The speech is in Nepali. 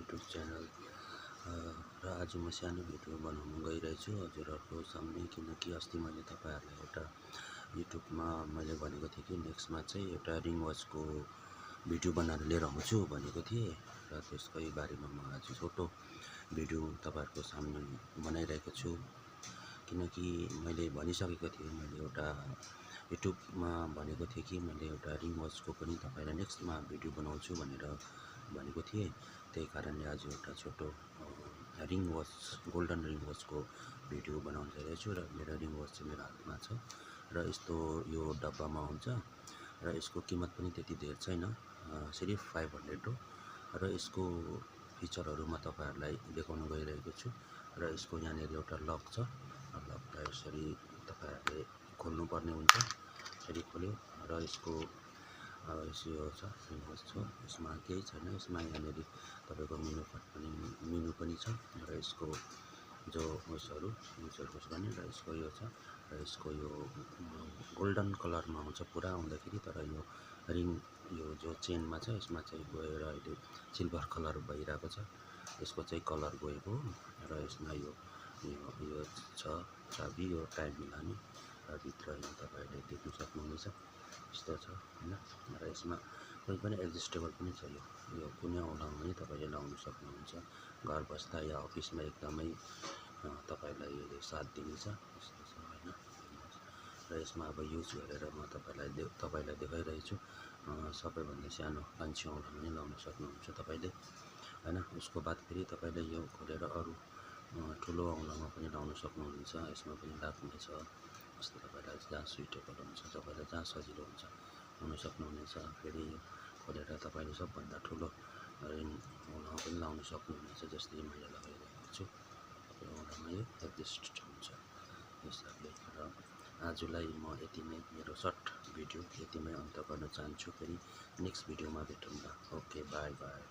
युट्युब च्यानल र आज म सानो भिडियो बनाउन गइरहेछु हजुरहरूको सामने, किनकि अस्ति मैले तपाईँहरूलाई एउटा युट्युबमा मैले भनेको थिएँ कि नेक्स्टमा चाहिँ एउटा रिङ वाचको भिडियो बनाएर लिएर आउँछु भनेको थिएँ र त्यसकै बारेमा म आज छोटो भिडियो तपाईँहरूको सामने बनाइरहेको छु। किनकि मैले भनिसकेको थिएँ, मैले एउटा युट्युबमा भनेको थिएँ कि मैले एउटा रिङ वाचको पनि तपाईँलाई नेक्स्टमा भिडियो बनाउँछु भनेर भनेको थिएँ। त्यही कारणले आज एउटा छोटो रिङ वाच, गोल्डन रिङ वाचको भिडियो बनाउन गइरहेछु र मेरो रिङ वाच चाहिँ मेरो हातमा छ र यस्तो यो डब्बामा हुन्छ र यसको कीमत पनि त्यति धेर छैन, सिर्फ 500 हो र यसको फिचरहरू म तपाईँहरूलाई देखाउन गइरहेको छु। र यसको यहाँनिर एउटा लक छ, लकलाई यसरी तपाईँहरूले खोल्नुपर्ने हुन्छ। यसरी खोल्यो र यसको यो छ रिङ वाच छ, यसमा केही छैन। यसमा यहाँनिर तपाईँको मेनु पनि छ र यसको जो उयसहरू युजरको छ भने, र यसको यो छ र यसको यो गोल्डन कलरमा आउँछ पुरा आउँदाखेरि, तर यो रिङ यो जो चेनमा छ यसमा चाहिँ गएर अहिले सिल्भर कलर भइरहेको छ, यसको चाहिँ कलर गएको र यसमा यो यो छ चाबी, यो टाइम मिलाउने र भित्र यो तपाईँहरूले देख्न सक्नुहुनेछ यस्तो छ हैन। र यसमा कुनै पनि एडजस्टेबल पनि छ, यो कुनै औँलामा पनि तपाईँले लाउन सक्नुहुन्छ, घर बस्दा या अफिसमा एकदमै तपाईँलाई यसले साथ दिनेछ यस्तो छ हैन। र यसमा अब युज गरेर म तपाईँलाई देखाइरहेछु। सबैभन्दा सानो कान्छी औँलामा पनि लाउन सक्नुहुन्छ तपाईँले हैन। उसको बाद फेरि तपाईँले यो खोलेर अरू ठुलो औँलामा पनि लाउन सक्नुहुन्छ, यसमा पनि लाग्नेछ। जस्तो तपाईँलाई जहाँ सुइटेबल हुन्छ, तपाईँलाई जहाँ सजिलो हुन्छ लाउन सक्नुहुनेछ। फेरि यो खोलेर तपाईँले सबभन्दा ठुलो रिङ औँलामा पनि लाउन सक्नुहुनेछ, जस्तै मैले लगाइरहेको छु। यो औँलामा यो एडजस्ट हुन्छ हिसाबले। र आजलाई म यति नै, मेरो सर्ट भिडियो यतिमै अन्त गर्न चाहन्छु। फेरि नेक्स्ट भिडियोमा भेटौँला। Okay, by by.